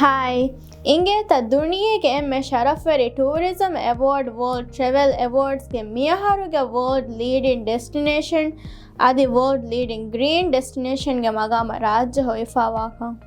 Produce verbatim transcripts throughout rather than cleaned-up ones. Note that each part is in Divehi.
ހާއި، އިނގޭތަ ދުނިޔޭގެ އެންމެ ޝަރަފްވެރި ޓޫރިޒަމް އެވޯޑް ވޯލްޑް ޓްރެވެލް އެވޯޑްސްގެ މިއަހަރުގެ ވޯލްޑް ލީޑިން ޑެސްޓިނޭޝަން އަދި ވޯލްޑް ލީޑިން ގްރީން ޑެސްޓިނޭޝަންގެ މަގާމަށް ރާއްޖެ ހޮވިފާވާކަން.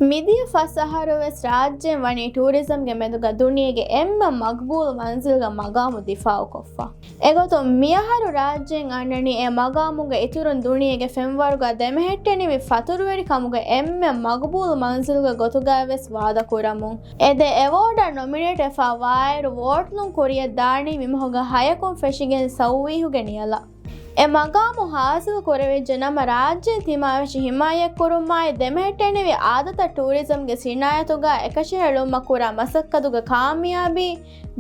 މިދިޔަ ފަސް އަހަރު ވެސް ރާއްޖޭން ވަނީ ޓޫރިޒަމްގެ މެދުގަ ދުނިޔޭގެ އެންމެ މަގްބޫލް މަންޒިލްގެ މަގާމު ދިފާއުކޮށްފަ. އެގޮތުން މިއަހަރު ރާއްޖޭން އަންނަނީ އެ މަގާމުގެ އިތުރުން ދުނިޔޭގެ ފެންވަރުގަ ދެމެހެއްޓެނިވި ފަތުރުވެރިކަމުގެ އެންމެ މަގުބޫލު މަންޒިލްގެ ގޮތުގައިވެސް ވާދަކުރަމުން. އެ ދެ އެވޯޑަށް ނޮމިނޭޓް ވެފަ ވާއިރު ވޯޓްލުން ކުރިޔަށް ދާނީ މިމަހުގެ ހަޔަކުން ފެށިގެން ސައުވީހުގެ ނިޔަލަށް. އެ މަގާމު ހާސިލް ކުރެވިއްޖެ ނަމަ، ރާއްޖޭން ތިމާވެށި ހިމާޔަތްކުރުމާއި ދެމެހެއްޓެނިވި އާދަތައް ޓޫރިޒަމްގެ ސިނާއަތުގަ އެކަށަހެޅުމަށް ކުރާ މަސައްކަތުގެ ކާމިޔާބީ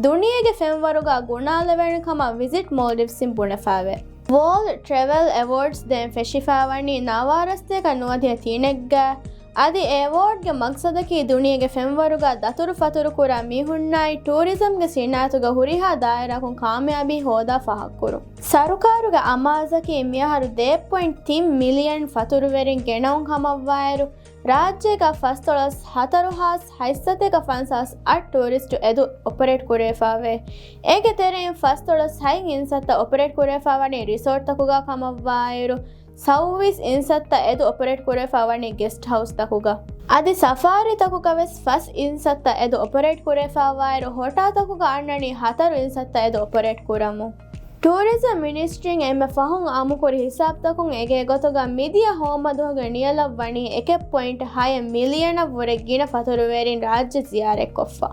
ދުނިޔޭގެ ފެންވަރުގަ ގުނާލެވޭނެ ކަމަށް ވިޒިޓް މޯލްޑިވްސްއިން ބުނެފައެވެ. ވޯލްޑް ޓްރެވެލް އެވޯޑްސް ދެން ފެށިފައިވަނީ ނަވާރަ ސަތޭކަ ނުވަދިހަ ތިނެއްގަ. އަދި އެ އެވޯޑްގެ މަގްސަދަކީ ދުނިޔޭގެ ފެންވަރުގަ ދަތުރު ފަތުރުކުރާ މީހުންނާއި ޓޫރިޒަމްގެ ސިނާއަތުގަ ހުރިހާ ދާއިރާއަކުން ކާމިޔާބީ ހޯދާ ފާހަގަކުރުން. ސަރުކާރުގެ އަމާޒަކީ މިއަހަރު ދެ ޕޮއިންޓް ތިން މިލިއަން ފަތުރުވެރިން ގެނައުން ކަމަށްވާއިރު، ރާއްޖޭގަ ފަސްދޮޅަސް ހަތަރު ހާސް ހަތްސަތޭކަ ފަންސާސް އަށް ޓޫރިސްޓު އެދު އޮޕަރޭޓް ކުރެވިފައެވެ. އޭގެ ތެރެއިން ފަސްދޮޅަސް ހަތް އިންސައްތަ އޮޕަރޭޓް ކުރެވިފައިވަނީ ރިސޯޓްތަކުގަ ކަމަށްވާއިރު، ސައުވީސް އިންސައްތަ އެދު އޮޕަރޭޓް ކުރެވިފައިވަނީ ގެސްޓް ހައުސްތަކުގަ. އަދި ސަފާރީތަކުގަ ވެސް ފަސް އިންސައްތަ އެދު އޮޕަރޭޓް ކުރެވިފައިވާއިރު، ހޮޓާތަކުގަ އަންނަނީ ހަތަރު އިންސައްތަ އެދު އޮޕަރޭޓް ކުރަމުން. ޓޫރިޒަމް މިނިސްޓްރީން އެންމެ ފަހުން އާއްމުކުރި ހިސާބުތަކުން އެނގޭ ގޮތުގަ މިދިޔަ ހޯއްމަދުވަހުގެ ނިޔަލަށް ވަނީ އެކެއް ޕޮއިންޓް ހައެއް މިލިއަނަށް ވުރެ ގިނަ ފަތުރުވެރިން ރާއްޖެ ޒިޔާރަތްކޮށްފަ.